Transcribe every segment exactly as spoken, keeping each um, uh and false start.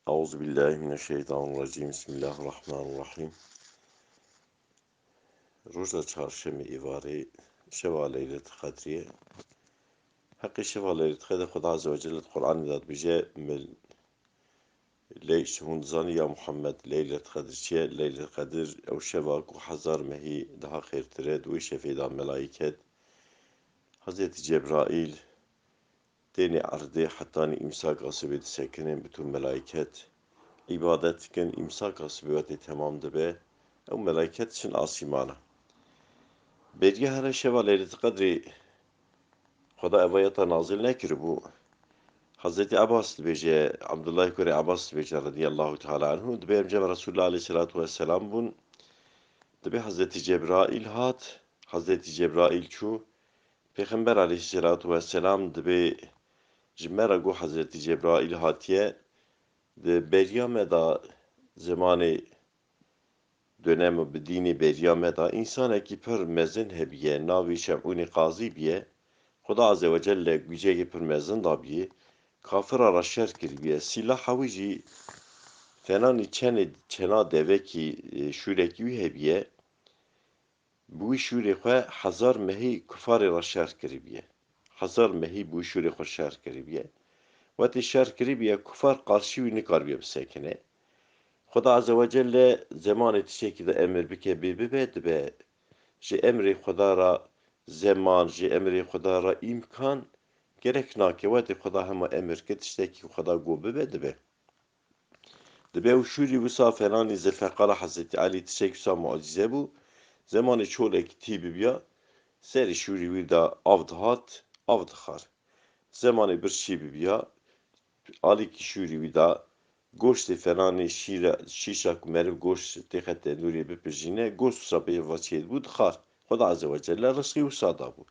Eûzubillahimineşşeytanirracîm. Bismillahirrahmanirrahîm. Roja çarşemê êvarê, şeva Leylet Qedrê ye. Heqê şeva Leylet Qedr Xuda Azze ve Celle di Qur'anê de dibêje, min ley, hûn dizanî ya Muhammed, Leylet Qedr çi ye? Leylet Qedr ew şeva ku hezar mehî daha xêrtir e, di wê şevê de melayîket, Hezretî Cebraîl, tênê erdê hetanî îmsaka sibê disekinin, bi tu melayket îbadet dikin, îmsaka sibê wetê temam dibe, ew melayket diçin asîmana. Beriya here şeva Leylet Qedrê Xweda ev ayeta nazil nekiribû. Hezretî Ebas dibêje, Ebdullah kurê Ebas dibêje radiyallahu teala anhu, dibê em cem Resulullah aleyhisselatu vesselam bûn. Dibê Hezretî Cebraîl hat, Hezretî Cebraîl çû, Pêxember aleyhisselatu vesselam dibê ji me re got Hezretî Cebraîl hatiye, di beriya me de zemanê dönem û bi dînê beriya me de însanekî pir mezin hebiye, navê Şemûnê Qazî biye. Xuda Azze ve Celle gücekê pir mezin dabiye, kafira re şer kiribiye. Sîlaha wî jî fenanî çenê, çena devekî, e, şûrekî wî hebiye. Bi wî şûrê xwe hezar mehî kufarê re şer kiribiye. Hezar mehî bi wî şûrê xwe şer kiribiye. Wetê şer kiribiye, kufar qarşî wî nikaribiye bisekine. Xuda Azze ve Celle zemanê tiştekî de emir bike bê bibe, dibe. Ji emrê Xuda re zeman, ji emrê Xuda re îmkan gerek nake. Wetê Xuda hema emir kir, tiştekî Xuda got bibe, dibe. Dibe û şûrî wisa fenanî Zilfeqara Hezretî Elî tiştek wisa mucîze bû. Zemanê çolekî tî bibiya, serê şûrî wî de av dihat, av dixar. Zemanê birçî bibiya, alîkî şûrî wî de goştê fenanê şîra, şîşa ku meriv goşt têxe tenûrê bipijîne, goşt wisa pê va çêdibû dixar. Xuda Azze ve Celle rizqî wisa dabû.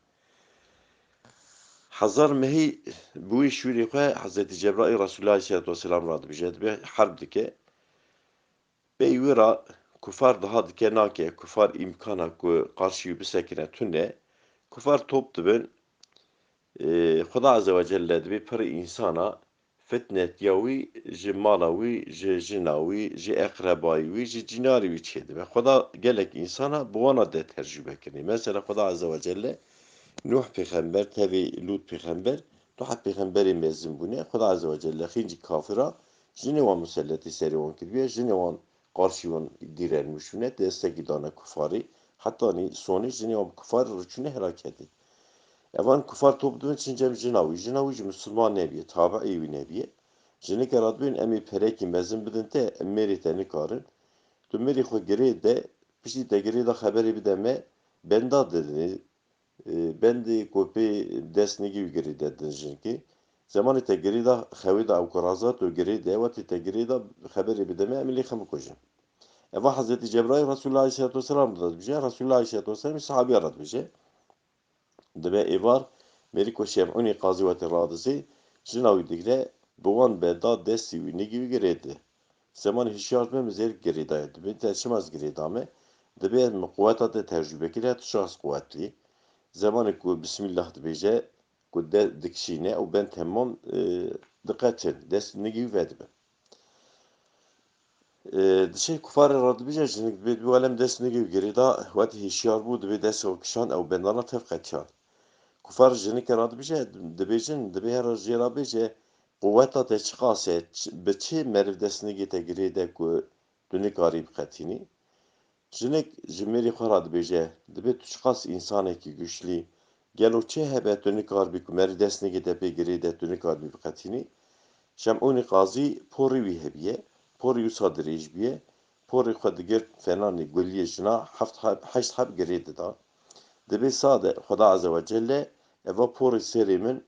Hezar mehî bi wî şûrê xwe Hezretî Cebraîl Resulullah aleyhisselatu vesselam re dibêje, dibe herb dike. Pey wî re kufar daha dike nake, kufar îmkana ku qarşî wî bisekine tune. Kufar top dibin. Ê, Xuda Azze ve Celle dibê pirî însana fitnetiya wî ji mala wî, ji jina wî, ji eqrebayî wî, ji cînarî wî çêdibe. Xuda gelek însana bi wana de tercûbe kirinê. Mesela Xuda Azze ve Celle Nuh pêxember, tevî Lût pêxember, du heb pêxemberê mezin bûne. Xuda Azze ve Celle xîncî kafira jinê wan muselletî serê wan kiriye, jinê wan qarşî wan dîrenmiş bûne, destekî dane kufarî. Hetanî sonê jinê wan bi kufarî re çûne helaketê. Evan kufar top dibin çin cem jina wî. Jina wî jî misilman nebiye, tabiî wî nebiye. Jinike re dibên em ê perekî mezin bidin te, em mêrê te nikarin. Tu mêrê xwe girê de, piştî te girê de xeberê bide me, benda didinê. E, bendê ku pê dest nigî wî girê de din jinikê. Zemanê te girê de xewê de ew ku raza tu girê de, wetê te girê de xeberê bide me, em ê lê xem bikujin. Eva Hezretî Cebraîl Resulullah aleyhisselatu vesselam re dibêje, Resulullah aleyhisselatu vesselam sahabiya re dibêje. Dibe êvar, mêrî ku Şemûnê qazî wetê radizê, jina wî digre, bi wan beda destî wî nigî wî girê di. Zemanê hişyar be, min zêr girêdaye. Dibê te çima ez girêdame? Dibê ez min quweta te tercûbe kiriye, tu şahs quwetlî. Zemanê ku Bismillah dibêje, ku de dikişîne û ben temam, e, diqetin, dest nigî wî vedibin. E, dişê kufarê re dibêje, jinik dibê, dibê welem dest nigî wî girêda, wet hişyar bû, dibê dest ew kişand, ew bendana tev qetiyan. Kufar jinike re dibêje, dibêjin, dibê her jê re bêje, quweta te çiqas e, çi, bi çi meriv dest nigê te girê de ku tu nikarî biqetînî? Jinik ji mêrî xwe re dibêje, dibê tu çiqas însanekî güçlî, gelo çi hebe tu nikaribî ku meriv dest nigê te pê girê de tu nikaribî biqetînî? Şemûnî qazî porî wî hebiye, porî wisa dirêj biye, porê xwe digirt fenanê guliyê jina heft heb, heşt heb girê dida. Dibê sade, Xuda Azze ve Celle, eva porê serê min,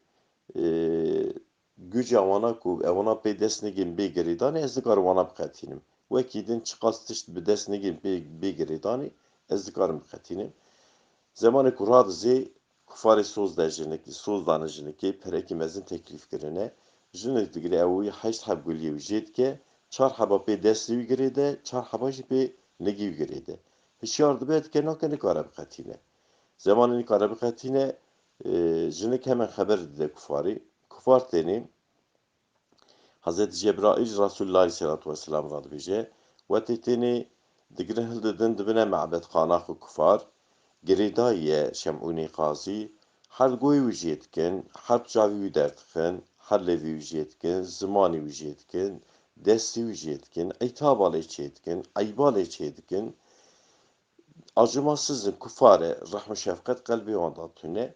e, Guca wana ku ewana pê dest nigên bê girêdanê, ez dikarim wana biqetînim. Wekî din çiqas tişt bi dest nigên pê bê girêdanê, ez dikarim biqetînim. Zemanê ku radizê, kufarê soz de jinikî, soz dane jinikê, perekî mezin teklîf kirine. Jinik digire ew wî heşt heb guliyê wî jê dike, çar heba pê destê wî girê de, çar heba jî pê nigî wî girê de. Hişyar dibe dike nake nikare biqetîne. Zemanê nikare biqetîne, e, jinik hemen xeber dide kufarî. Kufar tênê, Hezretî Cebraîl ji Resûlullah aleyhisselatu vesselam re dibêje, wetê tênê digirin hildidin dibine mebedxana xwe kufar, girêdayî ye Şemûnê Qazî, her goyê wî jê dikin, her çavî wî derdixin, her lêvî wî jê dikin, zimanî wî jê dikin, destî wî jê dikin, îtaba lê çê dikin, eyba lê çê dikin. Acımasız in, kufar e, rehm û şefqet qelbê wan de tune.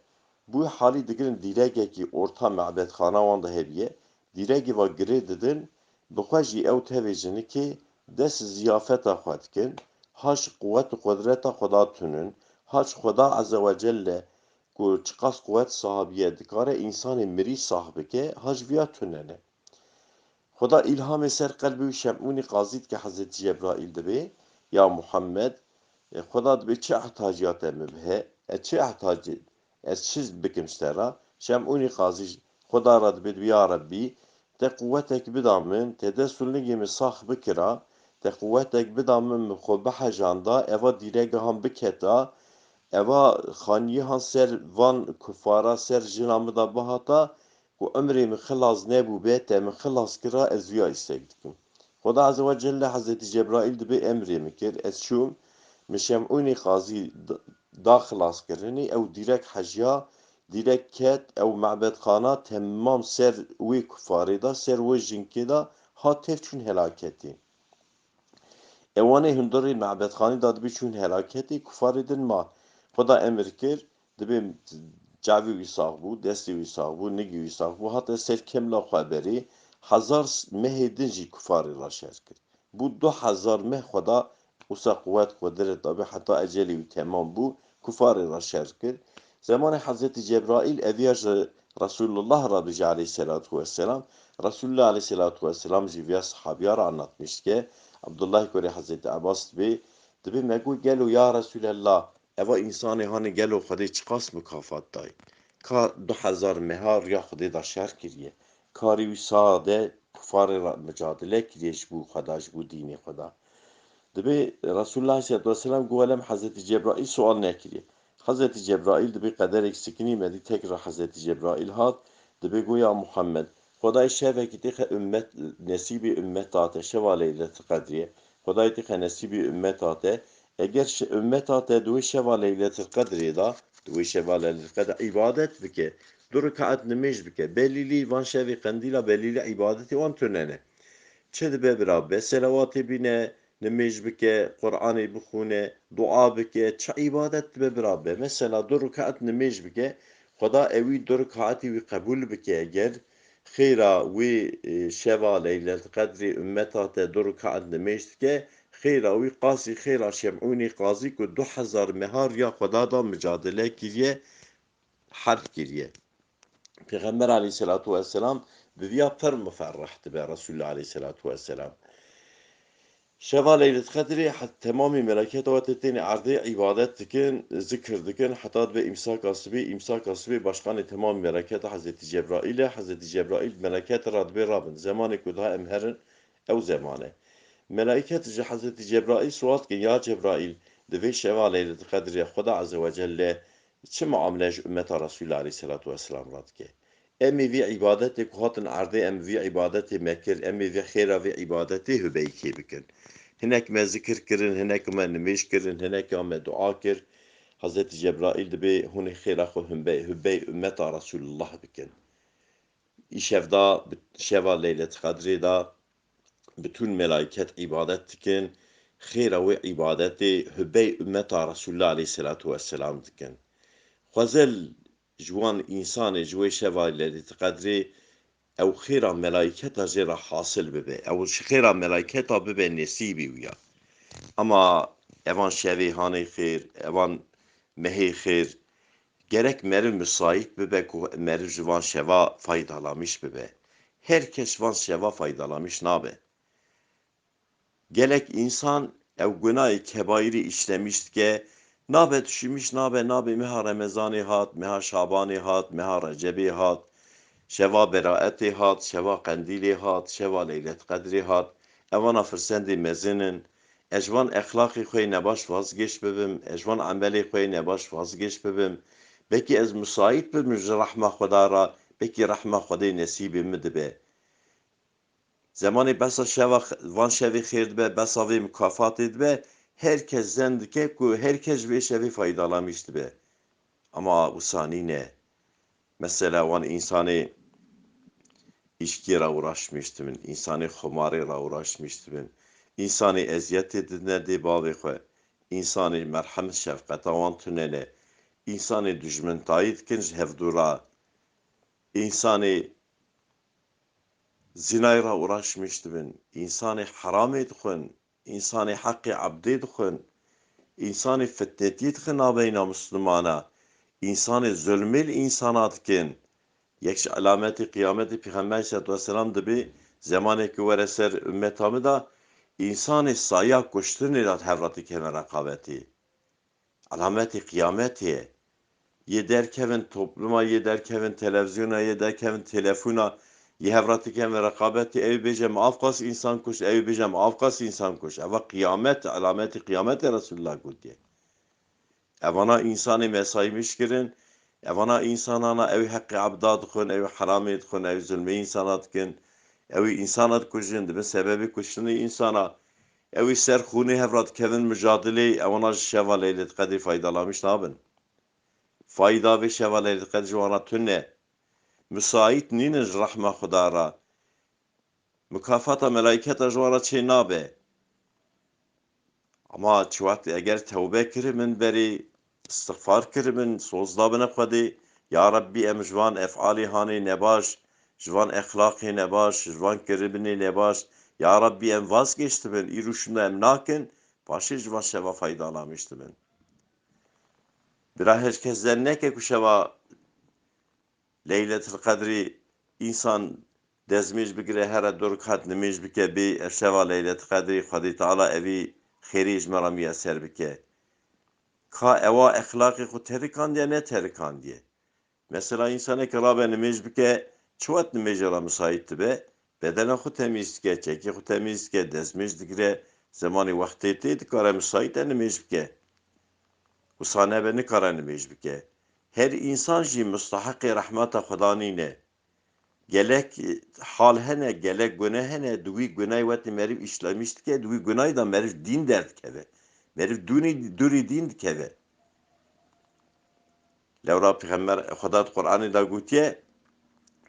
Bi wî halî digirin dîregekî orta mebedxana wan de hebiye, dîregê ve girê didin, bi xwe jî ew tevê jinikê dest ziyafeta xwe dikin, ha ji quwet û qudreta Xweda tunin, ha ji Xweda Azze ve Celle ku çiqas quwet sahibiye dikare însanê mirî sah bike, ha ji viya tune ne. Xweda îlhamê ser qelbê wî Şemûnî Qazî dike Hezretî Cebraîl dibê, ya Muhammed, e, Xweda dibê çi ehtaciyate min bihe, e, çi ehtacî, ez çi bikim ji te re? Şemûnî Qazî ji Xweda re dibê, dibê, ya Rebbî, te quwetek bida min, te dest û lingê min sax bikira, te quwetek bida min, min xwe bihejanda, eva dîregehan biketa, eva xaniyêhan ser van kufara, ser jina min de bihata, ku emrê min xilas nebûbe, te min xilas kira, ez viya îstek dikim. Xweda Azze ve Celle Hezretî Cebraîl dibê emrê min kir, ez çûm, min Şemûnê Qazî d-, da xilaskirinê, ew dîrek hejiya, dîrek ket, ew mebedxana temam ser wê kufarê da, ser wê jinkê da, hat tev çûn helaketê. Ewanê hundirê mebedxanî da dibê çûn helaketê, kufarê din ma. Xweda emir kir, dibê çavê wî sax bû, destê wî sax bû, nigê wî sax bû, hate ser kemla xwe berê, hezar s-, mehê din jî kufarê re şer kir. Bû du hezar meh Xweda wisa quwet, qudret dabê, heta ecelê wî temam bû, kufarê re şer kir. Zemanê Hezretî Cebraîl eviya ji Resulullah re bije aleyhisselatu vesselam. Resulullah aleyhisselatu vesselam jî viya sahabiya re anlatmiş dike. Abdullah kurê Hezretî Abbas dibê, dibê me got, gelo ya Resulallah, eva însanê hanê gelo Xwedê çiqas mukafat dayî? Ka du hezar meha riya Xwedê da şer kiriye. Karê wî sade kufarê re micadele kiriye ji bo Xweda, ji bo dînê Xweda. Dibê Resulullah aleyhisselatu vesselam got, welem Hezretî Cebraîl sual nekiriye. Hezretî Cebraîl dibê qederek sikinî me dî, tek re Hezretî Cebraîl hat, dibê got, ya Muhammed, Xwedayê şevekî têxe ummet, nesîbê ummeta te, şeva Leyletil Qedrê, Xwedayê têxe nesîbê ummeta te, eger şe-, ummeta te di wê şeva Leyletil Qedrê de, di wê şeva Leyletil Qedr îbadet bike, du rekaet nimêj bike, belîlî van şevê qendîla belîlî îbadetê wan tune ne. Çi dibe bira be, selawatê bîne, nimêj bike, Qur'anê bixwîne, dua bike, çi îbadet dibe bira be. Mesela du rekaet nimêj bike, Xweda ewî du rekaetî wî qebûl bike. Eger xêra wê, e, şeva Leyletil Qedrê ummeta te du rekaet nimêj dike, xêra wî qasî xêra Şemûnî Qazî ku du hezar meha riya Xweda da micadele kiriye, herb kiriye. Pêxember aleyhisselatu vesselam bi viya pir muferrih dibe Resulullah aleyhisselatu vesselam. Şeva Leylet Qedrê he-, temamî meleketa wetê tênê erdê îbadet dikin, zikir dikin, heta dibe îmsaka sibê, îmsaka sibê başkanê temamî meleketa Hezretî Cebraîl e, Hezretî Cebraîl meleket re dibê rabin. Zemanê ku daha em herin, ew zeman e. Melaiket ji Hezretî Cebraîl sual dikin, ya Cebraîl, di vê şeva Leylet Qedrê Xweda Azze ve Celle çi muamele ji ummeta Resulullah aleyhisselatu vesselam re dike? Em ê vî îbadetê ku hatin erdê, em vî îbadetê me kir, em ê vê xêra vê îbadetê hubeyî kê bikin. Hinek me zikir kirin, hinek me nimêj kirin, hinek ya me dua kir. Hezretî Cebraîl dibê hûn ê xêra xwe hubey, hubey ummeta Resulullah bikin. Îşev da bi şeva Leylet Qedrê da bütün melaiket îbadet dikin, xêra wê îbadetê hubey ummeta Resulullah aleyhisselatu vesselam dikin. Xwezel ji wan însanê ji wê şeva Leylet Qedrê ew xêra melaiketa jê re hasil bibe, ew ji xêra melaiketa bibe nesîbî wî ya. Ama evan şevê hanê xêr, evan mehê xêr, gerek meriv misayît bibe ku meriv ji van şeva faydalanmîş bibe. Her kes van şeva faydalanmîş nabe. Gelek însan ew gunayê kebaîrî îşlemîş dike, nabe tişimîş nabe, nabe meha Remezanê hat, meha Şabanê hat, meha Recebê hat, şeva Beraetê hat, şeva Qendîlê hat, şeva Leylet Qedrê hat. Evana firsendê mezin in. Ez ji van exlaqê xwe yê nebaş vazgeş bibim, ez ji van emelê xwe yê nebaş vazgeş bibim. Belkî ez misayît bibim ji rehma Xweda re, belkî rehma Xwedê nesîbê min dibe. Zemanê besa şeva x-, van şevê xêr dibe, besa vê mukafatê dibe, her kes zen dike ku her kes ji vê şevê faydalanmîş dibe. Ama wisa nîne. Mesela wan însanê îşkî re uğraşmîş dibin, însanê xumarê re uğraşmîş dibin, însanê eziyetê didine dê bavê xwe, însanê merhemet şefqeta wan tune ne, însanê dijmintayî dikin ji hevdû re, însanê zînayê re uğraşmîş dibin, însanê heramê dixwin, însanê heqê ebdê dixwin, însanê fitnetî dixin nabeyna Mislimana, însanê zulmê li însana dikin. Yek ji elametê qiyametê Pêxember aleyhisselatu vesselam dibê, zemanê ku were ser ummeta min de, însanê saya kuştinê de hev re dikevin reqabetê. Elametê qiyametê ye. Yê derkevin topluma, yê derkevin televizyona, yê derkevin telefona, yê hev re dikevin reqabetê, ew bêje me avqas însan kuşt, ew bêje me avqas însan kuşt. Eva qiyamet, elametê qiyametê Resulullah gotiye. Evana însanê mesayî miş kirin, evana însanana ew heqê ebda dixwin, ew heramê dixwin, ew zulmê însana dikin, ew însana dikujin, dibin sebebê kuştinê însana. Ew ê ser xûnê hev re dikevin mijadilê, ewana ji şeva Leylet Qedrê faydalanmîş nabin. Fayda vê şeva Leylet Qedr ji wan re tune. Misayît nînin ji rehma Xuda re. Mukafata melayketa ji wan re çê nabe. Ama çi wext eger tewbe kiribin berê, istixfar kiribin, soz dabine Xwedê, ya Rebbî em ji van efalê hanê nebaş, ji van exlaqê nebaş, ji van kiribinê nebaş, ya Rebbî em vazgeştibin, îro şûnda em nakin, paşê ji van şeva faydalanmîş dibin. Bira hêj kes zen neke ku şeva Leyletil Qedrî însan dezmêj bigire, here du rekat nimêj bike, bê ev şeva Leyletil Qedrî Xwedê Teala evî xêrê ji me re miyeser bike. Ka ewa exlaqê xwe terikandiye, ne terikandiye. Mesela însaneke rabe nimêj bike, çi wet nimêjê re misayît dibe? Bedena xwe temîz dike, çekê xwe temîz dike, dezmêj digire, zemanê wextê tê dikare misayît e nimêj bike. Wisa nebe nikare nimêj bike. Her însan jî musteheqê rehmeta Xweda nîne. Gelek hal hene, gelek gune hene, di wî gunayê wetî meriv îşlemîş dike, di wî gunayê de meriv dîn derdikeve. Meriv dûnî, dûrî dîn dikeve. Lewra Pêxember Xweda di Qur'anê de gotiye,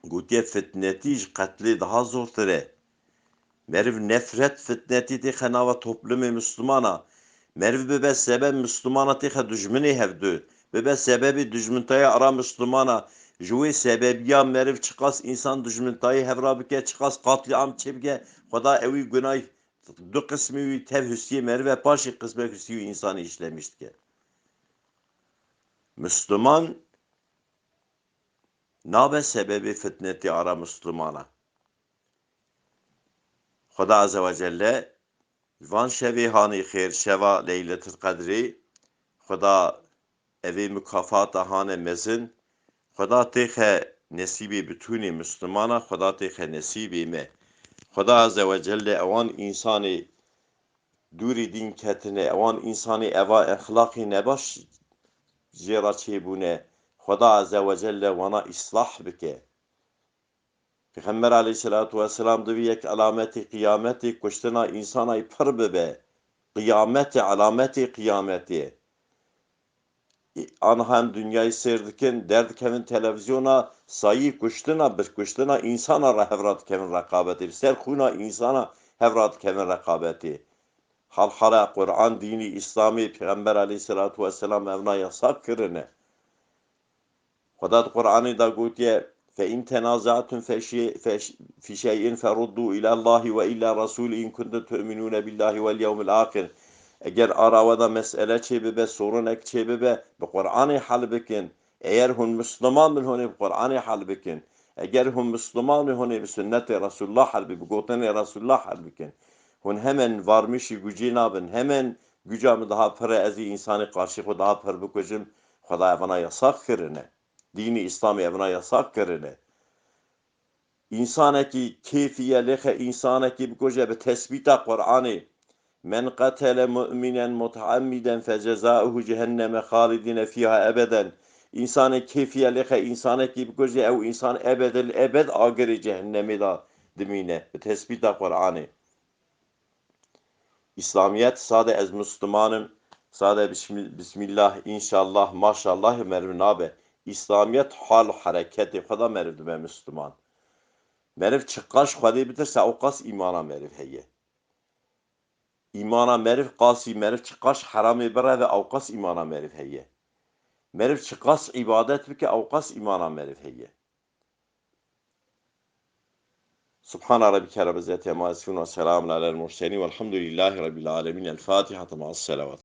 gotiye, fitnetî ji qetlê daha zortir e. Meriv nefret fitnetî têxe nava toplumê Mislumana. Meriv bibe sebeb Mislumana têxe dijminê hevdu. Bibe sebebê dijmintaya ara Mislumana. Ji wê sebebiya meriv çiqas însan dijmintayê hev ra bike, çiqas qatliam çêbike, Xweda ewî gunay du qismî wî tev husiyê meriv e, paşê qismek husiyê wî însanê îşlemîş dike. Misliman nabe sebebê fitnetê ara Mislimana. Xweda Azze ve Celle ji van şevê hanê xêr, şeva Leyletil Qedrê, Xweda evê mukafata hane mezin, Xweda têxe nesîbê bitûnê Mislimana, Xweda têxe nesîbê me. Xweda Azze ve Celle ewan însanê dûrî dîn ketine, ewan însanê eva exlaqî nebaş jê re çêbûne, Xweda Azze ve Celle wana îslah bike. Pêxember aleyhisselatu vesselam divî yek elametê qiyametê kuştina însanay pir bibe. Qiyamete, elametê qiyametê. Aniha em dinyayê sêr dikin, derdikevin televizyona, sayî kuştina, bi kuştina însana re hev re dikevin reqabetê, bi ser xûna însana hev re dikevin reqabetê. Halhala Qur'an, dînî Îslamê, Pêxember aleyhisselatu vesselam evna yasak kirine. Xweda di Qur'anê de gotiye, "Fe in tenazatum fe şe-, fe ş-, fi şey'in feruddu ilallahi ve ila rasul in kuntum tu'minune billahi vel yevmil ahir." Eger ara we de mesele çêbibe, sorinek çêbibe, bi Qur'anê hel bikin. Eger hûn Misliman bin, hûn ê bi Qur'anê hel bikin. Eger hûn Misliman bin, hûn ê bi sunnetê Resulullah hel bikin, bi gotinê Resulullah hel bikin. Hûn hemen varmişî gucê nabin, hemen guca min daha pir e, ez ê însanê qarşî xwe daha pir bikujim. Xwedayê vana yasak kirine. Dînî Îslamê evna yasak kirine. Însanekî kêfî ye lêxe însanekî bikuje bi tesbîta Qur'anê. "Men qetele mu'minen muteammiden fe cezauhu cehenneme halidine fiha ebeden." Însanê kêfî ye lêxe însanekî bikuje, ew însan ebedil ebed agirê cehennemê de dimîne, bi tesbîta Qur'anê. Îslamiyet sade ez Müslümanım, sade bismil-, Bismillah, inşallah, maşallah meriv nabe. Îslamiyet hal û hereketê xwe da meriv dibe Müslüman. Meriv çiqaş Xwedê bitirse, ewqas îmana meriv heye. Îmana meriv qasî, meriv çiqaş heramê bireve, ewqas îmana meriv heye. Meriv çiqas îbadet bike, ewqas îmana meriv heye. سبحان ربك رب العزة عما يصفون وسلام على المرسلين والحمد لله رب العالمين. الفاتحة مع الصلوات.